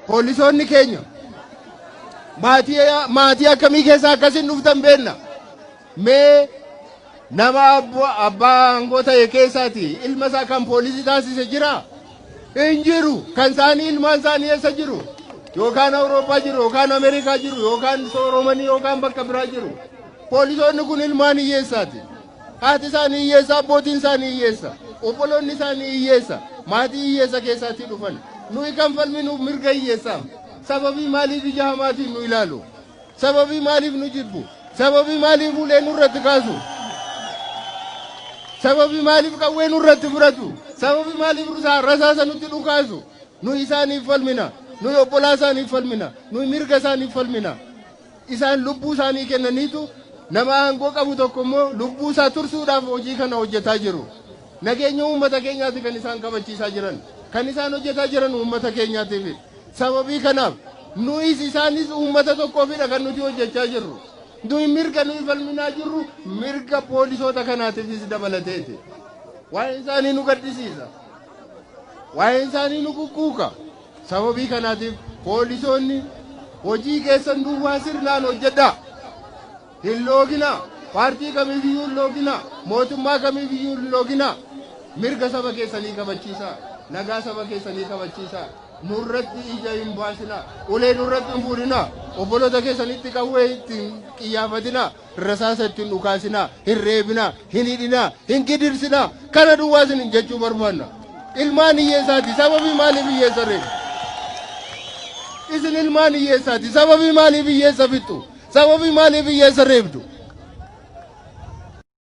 Poolisoonni keenya maatii maatii akkamii keessaa akkasin dhuftan beenna. Mee nama abbaa aangoo ta'e keessaati ilma isaa kan poolisii taasise jira? Hin jiru. Kan isaanii ilmaan isaanii eessa jiru? Yookaan Awurooppaa jiru, yookaan Ameerikaa jiru, yookaan sooromanii, yookaan bakka biraa jiru. Poolisoonni kun ilmaan hiyyeessaati. Haati isaanii hiyyeessa, abbootiin isaanii hiyyeessa, obboloonni isaanii hiyyeessa, maatii hiyyeessa keessaatii dhufan. Nuyi kan falminuuf mirga hiyyeessaaf. Sababii maaliif ija hamaatiin nu ilaalu? Sababii maaliif nu jibbu? Sababii maaliif ulee nurratti kaasu? Sababii maaliif qawwee nurratti fudhatu? Sababii maaliif rasaasa nutti dhukaasu? Nuyi isaaniif falmina. Nuyi obbolaa isaaniif falmina. Nuyi mirga isaaniif falmina. Isaan lubbuu isaanii kennaniitu nama aangoo qabu tokko immoo lubbuu isaa tursuudhaaf hojii kana hojjetaa jiru. Nageenya uummata keenyaati kan isaan kabachiisaa jiran. Kan isaan hojjetaa jiran uummata keenyaatiif. Sababii kanaaf nuyis isaanis uummata tokkoofidha kan nuti hojjechaa jirru. Nuyi mirga nuyi falminaa jirru mirga poolisoota kanaatiifis dabalateeti. Waa'een isaanii nu gaddisiisa. Waa'een isaanii nu kukkuuka. Sababii kanaatiif poolisoonni hojii keessan duwwaa sirnaan hojjedhaa. Hin looginaa. Paartii kamiifiyyuu hin looginaa. Mootummaa kamiifiyyuu hin looginaa. Mirga saba keessanii kabachiisaa. Nagaa saba keessanii kabachiisaa. Nurratti ija hin baasinaa. Ulee nurratti hin fuudhinaa. Obboloota keessanitti qawwee ittiin qiyyaafatinaa. Rasaasa ittiin dhukaasinaa. Hin reebinaa. Hin hidhinaa. Hin gidirsinaa. Kana duwwaa isin jechuu barbaanna. Ilmaan hiyyeessaati. Sababii maaliif hiyyeessa reebu? Isin ilmaan hiyyeessaati. Sababii maaliif hiyyeessa fixxu? Sababii maaliif hiyyeessa reebdu?